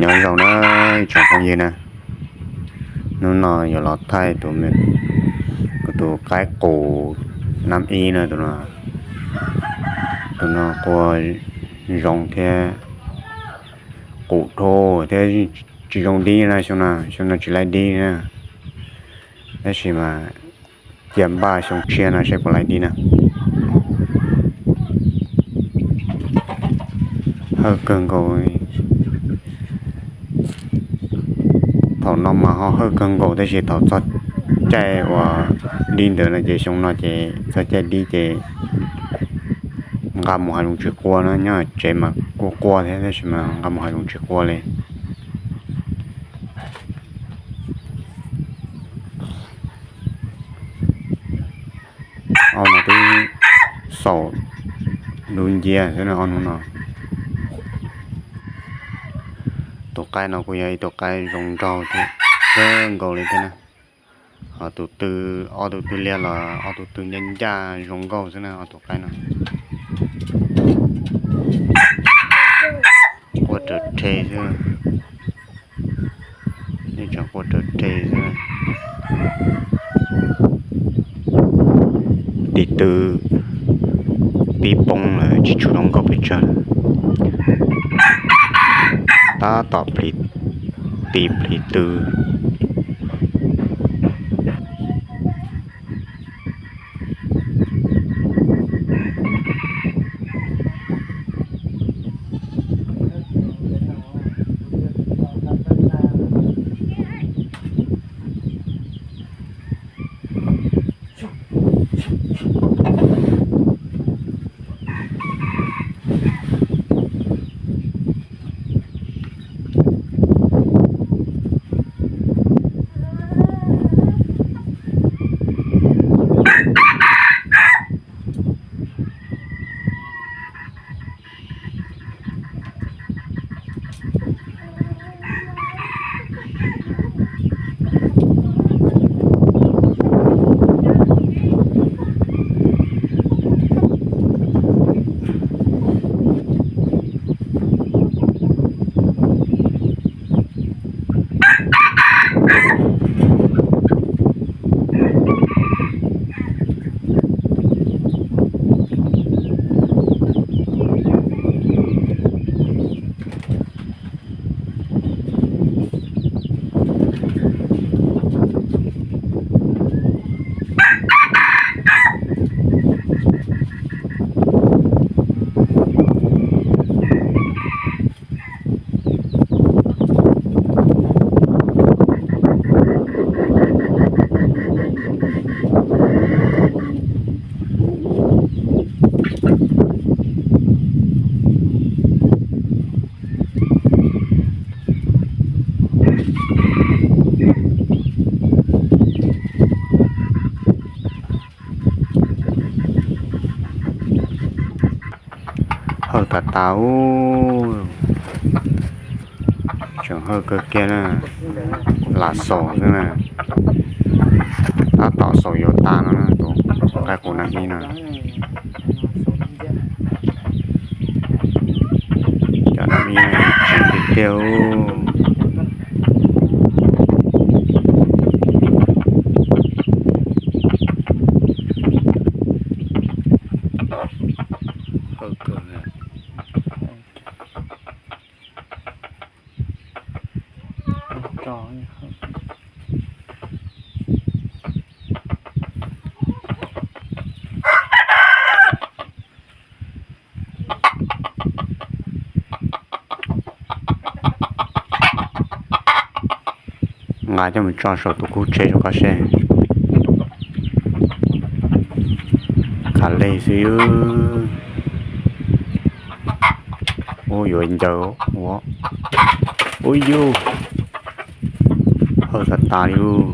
Nyob zoo na ib tsoom phooj ywg na, hnub no yuav los thaij tus me, kuv tus qaib qus nab ib na, tus no, tus no qua zoo thiab qus dhau thiab tsis zoo dib na, xyoo no, xyoo no tsis laib dib na, tab sis mas cia npaj xyoo tshiab no seb puas laib dib na. Hawj kawg nkaus, thaum no mas ho hawj kawg nkaus tab sis thaum txog caij uas dib ntawd no ces xyoo no ces txog caij dib ces nqa mus hav zoov tsis qua na, nyob tsev mas kuj qua thiab tab sis mas nqa mus hav zoov tsis qua li. Ob no twb xaus dub nciab xwb na, ob hnub no. Tus qaib no kuj yog ib tug qaib zoo nraug thiab, kawg nkaus li thiab na. Ho tus tw, ob tug tw liab los ob tug tw ncaj ncaj zoo nkauj xwb na, ob tug qaib no. Qua raws rhe xwb, yeej tseem qua raws rhe xwb. Tis tw pib poob lawm tsis tshua zoo nkauj pes tsawg. Tab tom plis tis plis tw. Hawj tas tas ub, tseem hawj kawg kiag na, lam xaus xwb na, tab tom xaus yuav tas no na, tus qaib qus nab ib no. Cov nab ib no tsis tiag tiag. Nqa coj mus tso saum tus kub tsheb saum koj seb. Khav lej xwb. Ub, yuav ncaws ua. Ub yus, hawj tas tas li ub.